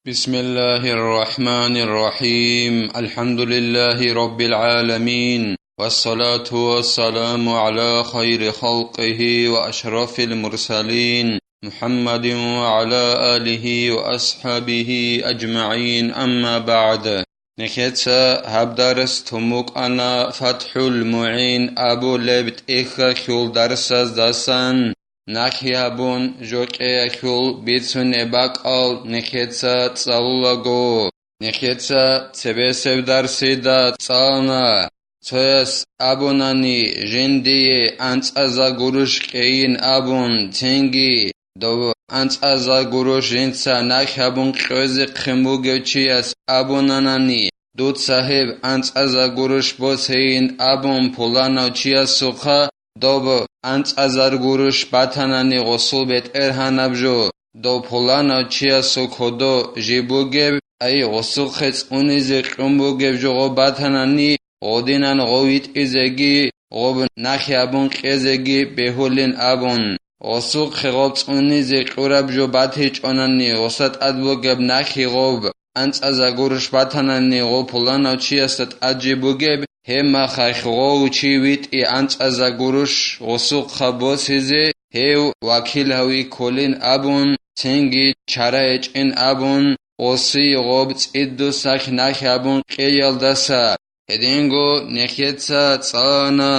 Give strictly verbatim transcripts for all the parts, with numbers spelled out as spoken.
بسم الله الرحمن الرحيم. الحمد لله رب العالمين. والصلاة والسلام على خير خلقه وأشرف المرسلين محمد وعلى آله وأصحابه أجمعين. أما بعد. Нехеца гьаб дарс тун букӀана ФатхӀул МугӀин абулеб тӀехьалъул дарсаздасан. Нахъе гьабун, жокьеялъул бицунеб бакӀал нехеца цӀалулаго. Нехеца цебесеб дарсида цӀалана, цояс абунани жиндие анцӀаза гурущ кьейин абун, цинги дов анцӀаза гурущ жинца нахъе гьабун кьезе хъин бугев чияс абунанани, дуца гьеб анцӀаза гурущ босейин абун пуланав чиясухъа, доб анцӀазар гурущ батанани гъосул бетӀергьанаб жо, дов пуланав чиясул кодо жиб бугеб, ай, гъосухъе цӀунизе кьун бугеб жо гъо батанани, гъодинан гъов витӀизеги, гъоб нахъе гьабун кьезеги бегьулин абун, гъосухъе гъоб цӀунизе кьураб жо батичӀонани, гъоса тӀад бугеб нахъе гъоб анцӀаза гурущ батанани, гъо пуланав чиясда тӀад жиб бугеб, гьеб махалъ гъов чи витӀи анцӀаза гурущ гъосухъа босизе, гьев вакил гьави кколин абун, цинги чара гьечӀин абун, гъосие гъоб цӀидусалъ нахъе гьабун кьеялдаса. Гьединго нехеца цӀана,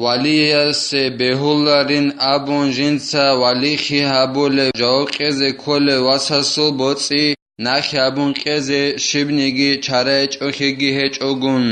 валиясе бегьуларин абун жинца валихъи гьабулев, жаваб кьезе кколев васасул боцӀи нахъе гьабун кьезе щибниги чара гьечӀолъиги гьечӀогун.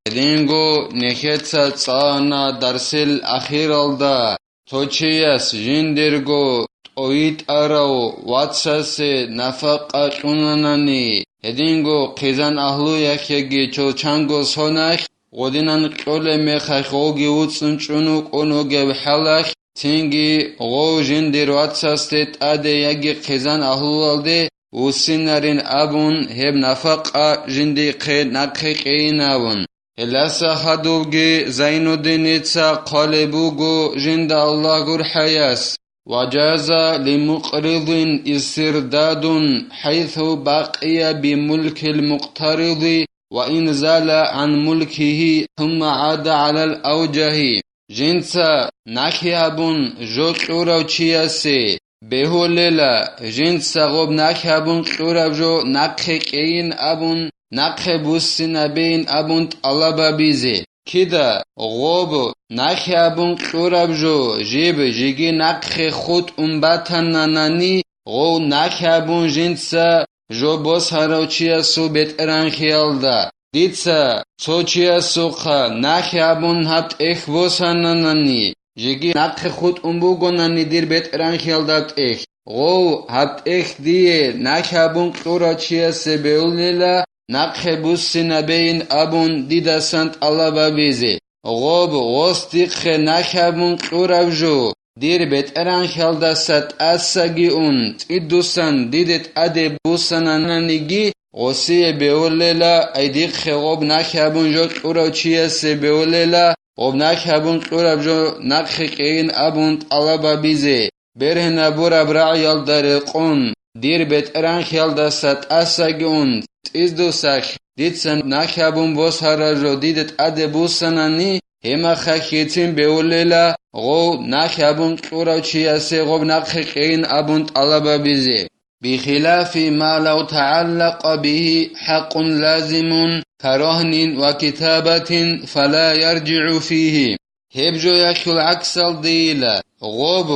Гьединго нехеца цӀана дарсил ахиралда, цо чияс жиндирго тӀовитӀарав вацасе нафакъа кьунанани, гьединго хъизан агьлуялъеги чолчанго соналъ, гъодинан кьолеб мехалъ гъовги вуцӀцӀун чӀун вукӀун вугеб хӀалалъ, цинги гъов жиндир вацасде тӀаде яги хъизан агьлуялде вуссинарин абун, гьеб нафакъа жиндихъе нахъе кьейин абун. Гьелдаса хадубги Зайнуддиница хъвалеб буго жинда Аллагь гурхӀаяс: «Ва жаза лимукъридин истирдадун, хӀайсу бакъия бимулкил мукътариди ва ин зала гӀан мулкихи, сумма гӀада гӀалал авжагьи». Жинца нахъе гьабун жо кьурав чиясе бегьулела, жинца гъоб нахъе гьабун кьураб жо нахъе кьейин абун, нахъе буссинабейин абун тӀалаб гьабизе. Кида гъоб нахъе гьабун кьураб жо жиб жеги нахъе хутӀун батананани, гъов нахъе гьабун жинца жо босарав чиясул бетӀергьанлъиялда, дица цо чиясухъа нахъе гьабун гьаб тӀехь босананани, жеги нахъе хутӀун бугонани дир бетӀергьанлъиялда гьаб тӀехь, гъов гьаб тӀехь дие нахъе гьабун кьурав чиясе бегьулила, нахъе буссинабейин абун дидасан тӀалаб гьабизе. Гъоб гъос дихъе нахъе гьабун кьураб жо, дир бетӀергьанлъиялдаса тӀасаги ун, цӀидусан диде тӀаде буссанананиги, гъосие бегьулела, ай дихъе гъоб нахъе гьабун жо кьурав чиясе бегьулела, гъоб нахъе гьабун кьураб жо нахъе кьейин абун тӀалаб гьабизе. Бергьинабураб рагӀиялда рекъон, дир бетӀергьанлъиялдаса тӀасаги ун, цӀидусалъ дица нахъе гьабун босараб жо диде тӀаде буссанани, гьеб мехалъ гьецин бегьулела, гъов нахъе гьабун кьурав чиясе гъоб нахъе кьейин абун тӀалаб гьабизе. Бихилафи ма лав тагӀаллакъа бигьи хӀакъун лазимун карагьнин ва китабатин, фала яржигӀу фигьи. Гьеб жоялъул гӀаксалдейила, гъоб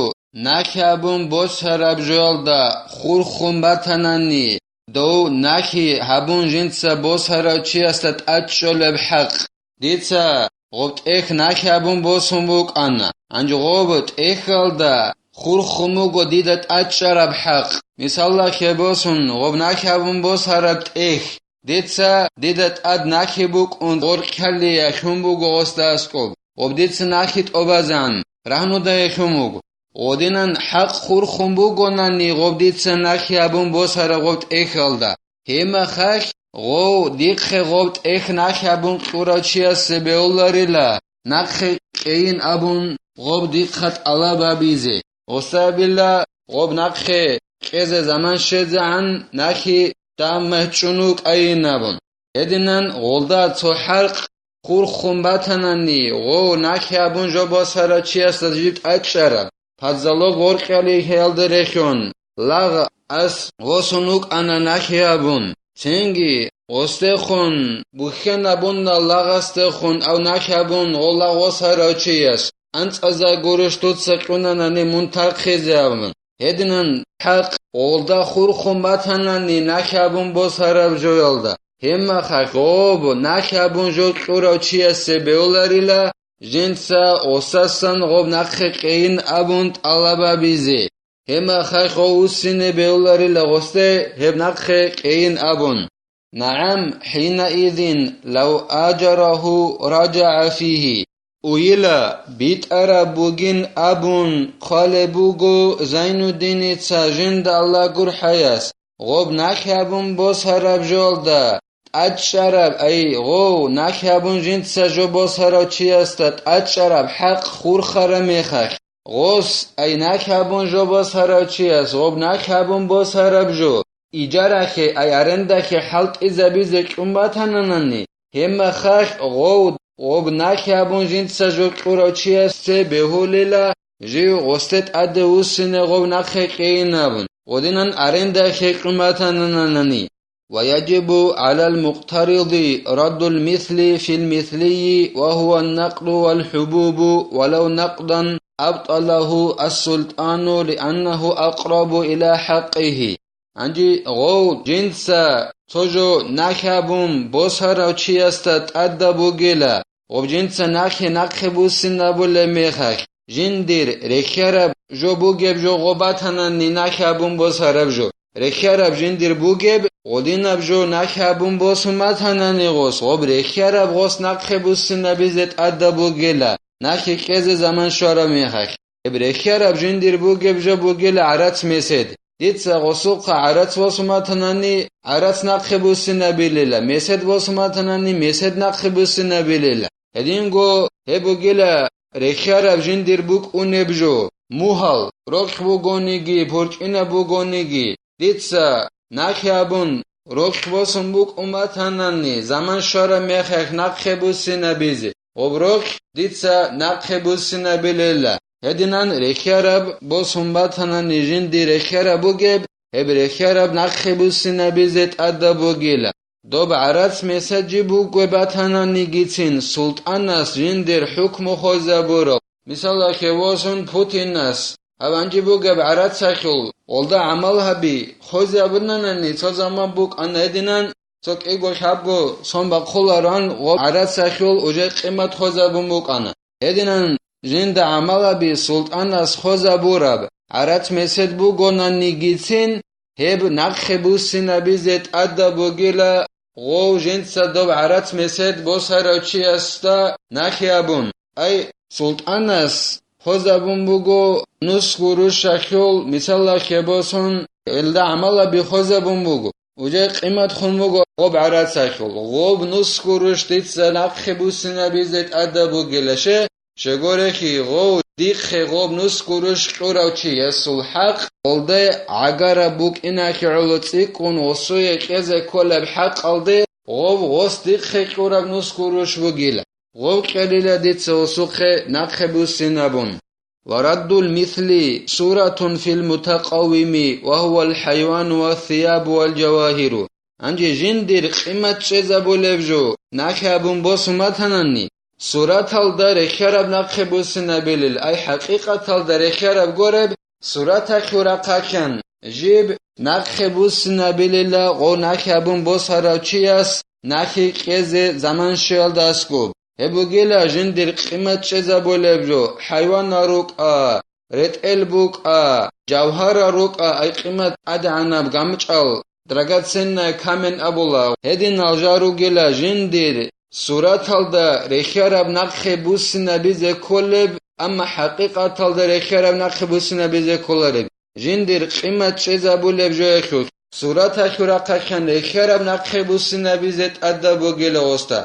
нахъе гьабун босараб жоялда хурхун батанани, дов нахъе гьабун жинца босарав чиясда тӀад чӀолеб хӀакъ. Дица гъоб тӀехь нахъе гьабун босун букӀана, гьанже гъоб тӀехьалда хурхун буго дида тӀад чӀараб хӀакъ. Мисалалъе босун, гъоб нахъе гьабун босараб тӀехь. Дица дида тӀад нахъе букӀун гъоркьаллиялъун буго гъосда аскӀоб. Гъоб дица нахъе тӀобазан, рагьнудайялъун вуго. Гъодинан хӀакъ хурхун бугонани гъоб дица нахъе гьабун босараб гъоб тӀехьалда. Гьеб мехалъ гъов дихъе гъоб тӀехь нахъе гьабун кьурав чиясе бегьуларила, нахъе кьейин абун гъоб дихъа тӀалаб гьабизе. Гъосабила гъоб нахъе кьезе заман щвезегӀан нахъе дагьаб мехь чӀун вукӀайин абун. Гьединан гъолда цо хӀаркъ хурхун батанани, гъов нахь абун жо босарав чиясда жиб тӀачӀараб, пазалоб воркьалихьиялда рехьун, лагъас гъосун вукӀана нахь абун. Цинги гъосдехун бухьен абуна лагъасдехун, ав нахь абун гъолда гъосарав чияс, анцӀазда гурищ дуца кьунанани мун тархъизе абун. Гьединан хӀакъ гъолда хурхун батанани нахь абун босараб жоялда, гьебмехалъ гъоб нахь абун жо кьурав чиясе бегьуларила, жинца гъосасан гъоб нахъе кьейин абун тӀалаб гьабизе. Гьебмехалъ гъов вуссине бегьуларила гъосде гьеб нахъе кьейин абун. نعم، حينئذ لو آجره رجع فيه. Уйила, битӀараб бугин абун хъвалеб буго Зайнуддиница жинда Аллагь гурхӀаяс, гъоб нахь абун босараб жоялда тӀачӀараб, ай, гъов нахь абун жинца жо босарав чиясда тӀачӀараб хӀакъ хурхараб мехалъ, гъос, ай, нахь абун жо босарав чияс гъоб нахь абун босараб жо, ижарахъе, ай, арендахъе хӀалтӀизабизе кьун батананани, гьебмехалъ гъов, гъоб нахь абун жинца жо кьурав чиясе бегьулила, жив гъосде тӀаде вуссине гъов нахъе кьейин абун, гъодинан арендахъе кьун батананани. ويجب على المقترض رد المثل في المثلي وهو النقد والحبوب ولو نقدا أبطله السلطان لأنه أقرب إلى حقه. Гьанже гъов жинца цо жо нахь абун босарав чиясда тӀадаб бугила, гъоб жинца нахье нахъе буссинабулеб мехалъ, жиндир рехьараб жо бугеб жо гъоб батанани нахь абун босараб жо. Рехьараб жиндир бугеб, гъодинаб жо нахь абун босун батанани гъос, гъоб рехьараб гъос нахъе буссинабизе тӀадаб бугила, нахье кьезе заман щвараб мехалъ. Гьеб рехьараб жиндир бугеб жо бугила гӀарац-месед. Дица гъосухъа гӀарац босун батанани, гӀарац нахъе буссинабилила, месед босун батанани, месед нахъе буссинабилила. Гьединго гьеб бугила рехьараб жиндир букӀунеб жо, мугьал, рокь бугониги, борчӀинаб бугониги, дица нахь абун, рокь босун букӀун батанани, заман щвараб мехалъ нахъе буссинабизе, гъоб рокь дица нахъе буссинабилила. Гьединан рехьараб босун батанани жиндир рехьараб бугеб, гьеб рехьараб нахъе буссинабизе тӀадаб бугила. Доб гӀарац-месед жиб бугеб батананигицин, султӀанас жиндир хӀукму хвезабураб, мисалалъе восун Путинас, гьаб гьанже бугеб гӀарацалъул, гъолда гӀамал гьаби, хвезабунанани цо заман букӀана гьединан, цо кӀиго-лъабго сон бахъуларан гъоб гӀарацалъул уже къимат хвезабун букӀана. Гьединан жинда гӀамал гьаби султӀанас хвезабураб гӀарац-месед бугонанигицин, гьеб нахъе буссинабизе тӀадаб бугила, гъов жинца доб гӀарац-месед босарав чиясда нахь абун. Ай, султӀанас хвезабун буго нусго рушалъул, мисалалъе босун, гьелда гӀамал гьаби хвезабун буго. Уже къимат хун буго гъоб гӀарацалъул. Гъоб нусго руш дица нахъе буссинабизе тӀадаб бугилаше, щегорехи, гъов дихъе гъоб нусго руш кьурав чиясул хӀакъ, гъолда гӀагараб букӀиналъе гӀоло цӀикӀкӀун гъосуе кьезе кколеб хӀакъалде, гъов гъос дихъе кьураб нусго руш бугила. Гъов кьелила дица гъосухъе нахъе буссинабун. ورد المثل صورة في المتقوم وهو الحيوان والثياب والجواهر. Гьанже жиндир къимат чӀезабулеб жо нахь абун босун батанани, сураталда рехьараб нахъе буссинабилил, ай хӀакъикъаталда рехьараб гореб, сураталъул рахъалъан жиб нахъе буссинабилила гъов нахь абун босарав чияс нахье кьезе заман щвеялда аскӀоб. Гьеб бугила жиндир къимат чӀезабулеб жо, хӀайванал рукӀа, ретӀел букӀа, жавгьарал рукӀа, ай къимат тӀадегӀанаб гамчӀал, драгоценная камень абула, гьединал жал ругила жиндир сураталда рехьараб нахъе буссинабизе кколеб, амма хӀакъикъаталда рехьараб нахъе буссинабизе кколареб. Жиндир къимат чӀезабулеб жоялъулъ, сураталъул рахъалъан рехьараб нахъе буссинабизе тӀадаб бугила гъосда.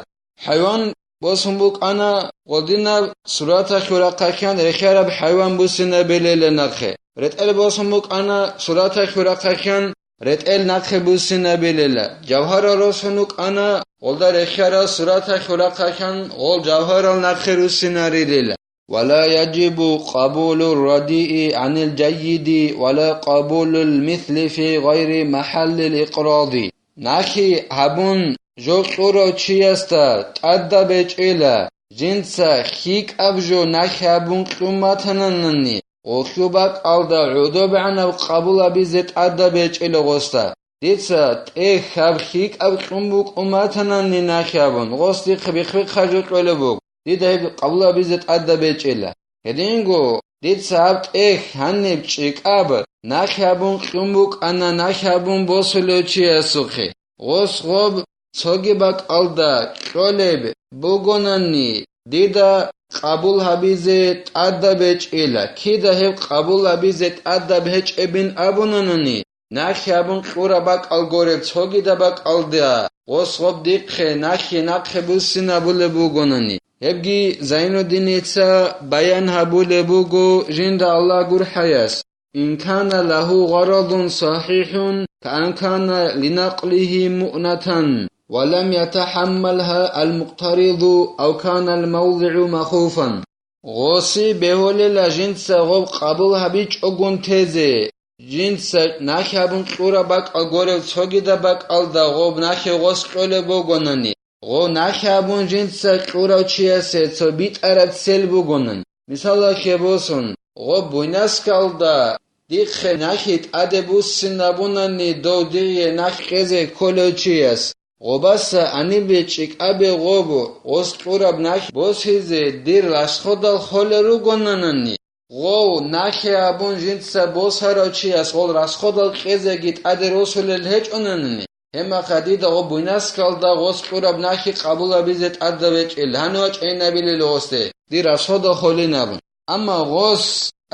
ХӀайван босун букӀана гъодинаб сураталъул рахъалъан рехьараб хӀайван буссинабилила нахъе. РетӀел босун букӀана сураталъул рахъалъан ретӀел нахъе буссинабилила. Жавгьарал росун вукӀана, гъолда рехиарал суратахь хьурахъахьан гъол жавгьарал нахъе руссинарилила. ولا يجب قبول الرديء عن الجيد ولا قبول المثل في غير محل الإقراض. Нахи гьабун жо кьурав чиясда тӀадаб гьечӀила, жинца хьикӀаб жо нахи гьабун кьун батананани, гъолъул бакӀалда гӀодобегӀанаб къабул гьабизе тӀадаб гьечӀила гъосда. Дица тӀехь гьаб хьикӀаб кьун букӀун батанани нахи гьабун, гъос дихъ бихъ-бихъа жо кьолеб буго, дида гьеб къабул гьабизе тӀадаб гьечӀила. Гьединго дица гьаб тӀехь гьаниб чӀикӀаб нахи гьабун кьун букӀана нахи гьабун босулев чиясухъе. Гъос гъоб цоги бакӀалда кьолеб бугонани, дида къабул гьабизе тӀадаб гьечӀила, кида гьеб къабул гьабизе тӀадаб гьечӀебин абунанани, нахи гьабун кьураб бакӀал гореб цогида бакӀалда гъос гъоб дихъе нахи нахъе буссинабулеб бугонани. Гьебги Зайнуддиница баян гьабулеб буго жинда Аллагь гурхӀаяс. إن كان له غرض صحيح كأن كان لنقله مؤنة ولم يتحملها المقترض أو كان الموضع مخوفا. Гъоси бегьулела жинца гъоб къабул гьабичӀогун тезе, жинца нахи гьабун кьураб бакӀал горев цогида бакӀалда гъоб нахи гъос кьолеб бугонани, гъов нахи гьабун жинца кьурав чиясе цо битӀараб цел бугонан. Мисалалъе босун, гъоб буйнаскалда дихъе нахи тӀаде буссинабунани дов дигӀе нахъ кьезе кколев чияс, гъобаса гьанибе чӀикӀабе гъоб гъос кьураб нахь босизе дир расходал холел ругонанани, гъов нахи гьабун жинца босарав чияс гъол расходал кьезеги тӀаде росулел гьечӀонанани, гьебмахъа дида гъоб буйнаскалда гъос кьураб нахи къабул гьабизе тӀадаб гьечӀел, гьанив вачӀайинабилел гъосде, дир расходал холин абун. Амма гъос,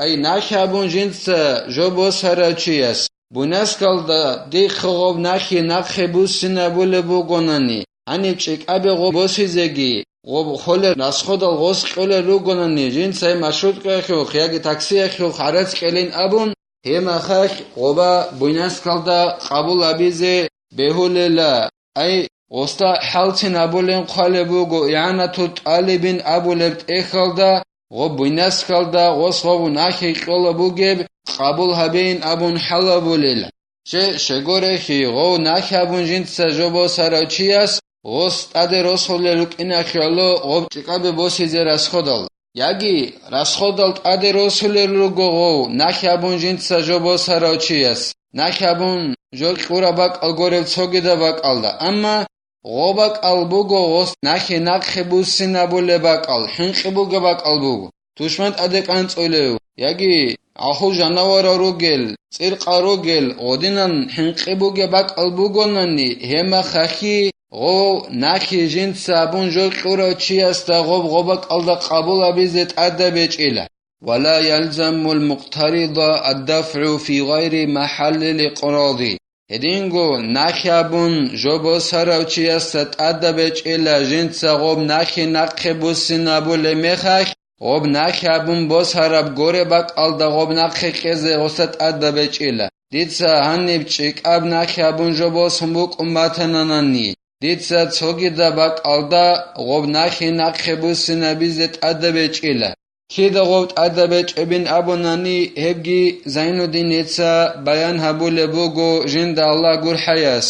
ай, нахи гьабун жинца жо босарав чияс, буйнаскалда дихъе гъоб нахи нахъе буссинабулеб бугонани, гьаниб чӀикӀабе гъоб босизеги, гъоб холел расходал гъос кьолел ругонани, жинца гьеб маршруткаялъухъ яги таксиялъухъ гӀарац кьелин абун, гьебмахалъ гъоба буйнаскалда къабул гьабизе бегьулела. Ай, гъосда хӀалцин абулин хъвалеб буго игӀанатул тӀалибин абулеб тӀехьалда, гъоб буйнаскалда гъос гъов нахи кьола бугеб къабул гьабейин абун хӀалабулел. Че, щегорехи, гъов нахи абун жинца жо босарав чияс гъос тӀаде росулел рукӀиналъе гӀоло гъоб чӀикӀабе босизе расходал. Яги расходал тӀаде росулел руго гъов нахи абун жинца жо босарав чияс, нахи абун жо кьураб бакӀал горев цогидаб бакӀалда, амма гъо бакӀал буго гъос нахи нахъе буссинабулеб бакӀал, хӀинкъи бугеб бакӀал буго. Тушман тӀаде кӀанцӀулев, яги гӀахул жанаварал ругел, цӀиркъал ругел, гъодинан хӀинкъи бугеб бакӀал бугонани, гьебмахалъ гъов нахи жинца абун жо кьурав чиясда гъоб гъо бакӀалда къабул гьабизе тӀадаб гьечӀила. ولا يلزم المقترض الدفع في غير محل الإقراض. Гьединго нахи абун жо босарав чиясда тӀадаб гьечӀила жинца гъоб нахи нахъе буссинабулеб мехалъ, гъоб нахи абун босараб гореб бакӀалда гъоб нахъе кьезе гъосда тӀадаб гьечӀила. Дица гьаниб чӀикӀаб нахи абун жо босун букӀун батананани, дица цогидаб бакӀалда гъоб нахи нахъе буссинабизе тӀадаб гьечӀила. Кида гъов тӀадаб гьечӀебин абунани, гьебги Зайнуддиница баян гьабулеб буго жинда Аллагь гурхӀаяс: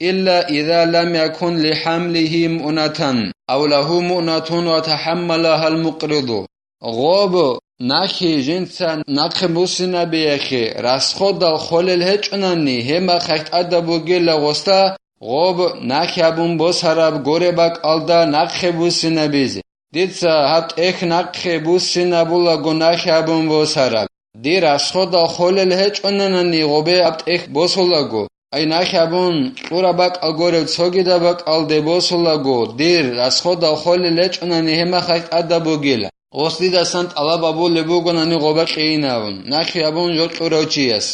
إلا إذا لم يكن لحمله مؤنة أو له مؤنة وتحملها المقرض. Гъоб нахи жинца нахъе буссинабиялъе расходал холел гьечӀонани, гьебмахалъ тӀадаб бугила гъосда гъоб нахи абун босараб гореб бакӀалда нахъе буссинабизе. Дица гьаб тӀехь нахъе буссинабулаго нахи абун босараб. Дир расходал холел гьечӀонанани гъобе гьаб тӀехь босулаго, ай нахи абун кьураб бакӀал горев цогидаб бакӀалде босулаго, дир расходал холел гьечӀонани гьебмахалъ тӀадаб бугила. Гъос дидасан тӀалаб абулеб бугонани гъоба кьейин абун, нахи абун жо кьурав чияс.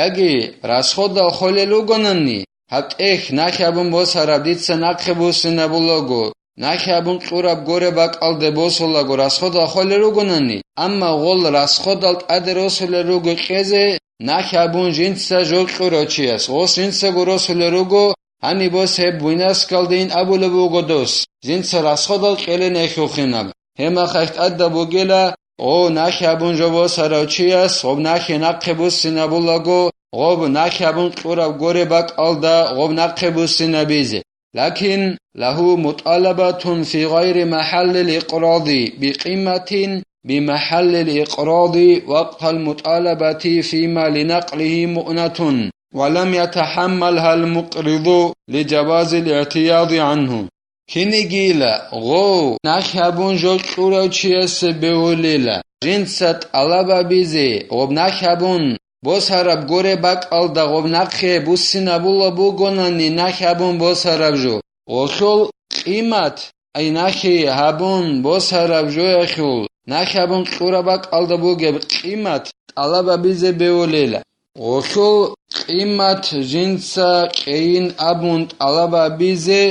Яги расходал холел ругонани, гьаб тӀехь нахи абун босараб дица нахъе буссинабулаго, нахи абун кьураб гореб бакӀалде босулаго расходал холел ругонани, амма гъол расходал тӀаде росулел руго кьезе, нахь абун жинца жо кьурав чияс, гъос жинцаго росулел руго, гьаниб бос гьеб буйнаскалдин абулеб буго дос, жинца расходал кьелин эхьухинаб. Гьеб мехалъ тӀадаб бугила, гъов нахь абун жо босарав чияс гъоб нахьи нахъе буссинабулаго, гъоб нахь абун кьураб горе бакӀалда гъоб нахъе буссинабизе. Лакин лагьу мутӀалабатун фи гъайри махӀаллил икъради бикъиматин бимахӀаллил икъради вакътал мутӀалабати фима линакълигьи муънатун ва лам ятахӀаммалгьал мукъризу лижавазил игӀтияди гӀангьу. Кинигийила гъов нахь абун жо кьурав чиясе бегьулила, жинца тӀалаб абизе гъоб нахь абун босараб горе бакӀалда гъоб нахъе буссинабула бугонани нахь абун босараб жо. Гъолъул къимат, ай нахьи гьабун босараб жояхъул, нахь абун кьураб бакӀалда бугеб къимат тӀалаб абизе бегьулила. Гъолъул къимат жинца кӀейин абун тӀалаб абизе,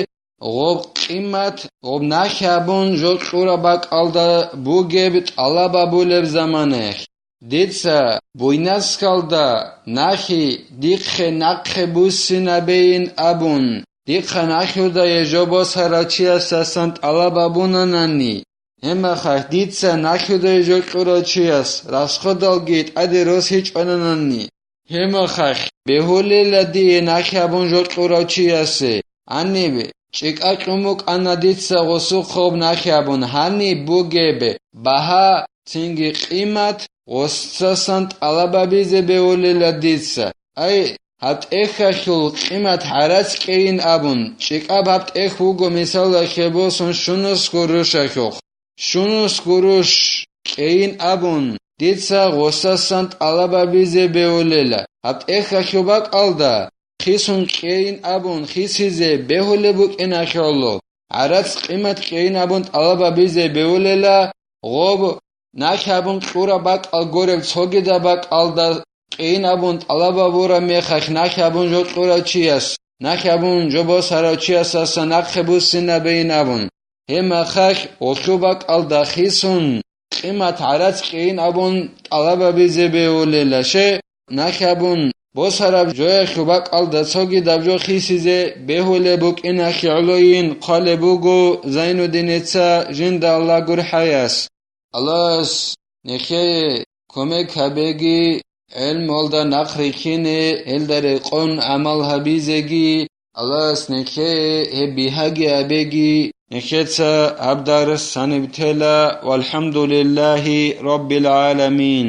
гъоб къимат, гъоб нахь абун жо кьураб бакӀалда бугеб тӀалаб абулеб заманаялъ. Дица буйнаскалда нахьи дихъе нахъе буссинабейин абун, дихъа нахьудае жо босарав чиясасан тӀалаб абунанани, гьеб мехалъ дица нахьудае жо кьурав чияс расходалги тӀаде росичӀонанани, гьеб мехалъ бегьулела дие нахь абун жо кьурав чиясе, гьаниб чӀикӀа кьун букӀана дица гъосухъ гъоб нахь абун, гьаниб бугеб багьа, цинги къимат гъосасан тӀалаб абизе бегьулела дица. Ай, гьаб тӀехьалъул къимат гӀарац кӀейин абун, чӀикӀаб гьаб тӀехь вуго, мисалалъе босун, щунусго рушалъухъ. Щунусго руш кӀейин абун, дица гъосасан тӀалаб абизе бегьулела, гьаб тӀехьалъул бакӀалда хисун кӀейин абун хисизе бегьулеб букӀиналъе гӀоло, гӀарац къимат кӀейин абун тӀалаб абизе бегьулела, гъоб нахь абун кьураб бакӀал гуреб цогидаб бакӀалда кӀейин абун тӀалаб абураб мехалъ нахь абун жо кьурав чияс, нахь абун жо босарав чиясаса нахъе буссинабейин абун. Гьеб мехалъ гъолъул бакӀалда хисун, къимат гӀарац кӀейин абун тӀалаб абизе бегьулела, щай, нахь абун босараб жоялъул бакӀалда цогидаб жо хисизе бегьулеб букӀиналъе гӀолойин хъвалеб буго Зайнуддиница жинда Аллагь гурхӀаяс. Аллагьас нехее кумек гьабеги, гӀелмуялда нахъ рихьине, гьелда рекъон гӀамал гьабизеги, Аллагьас нехее гьеб бигьаги абеги, нехеца гьаб дарс гьаниб тела, валхӀамдулиллагьи раббил гӀаламин.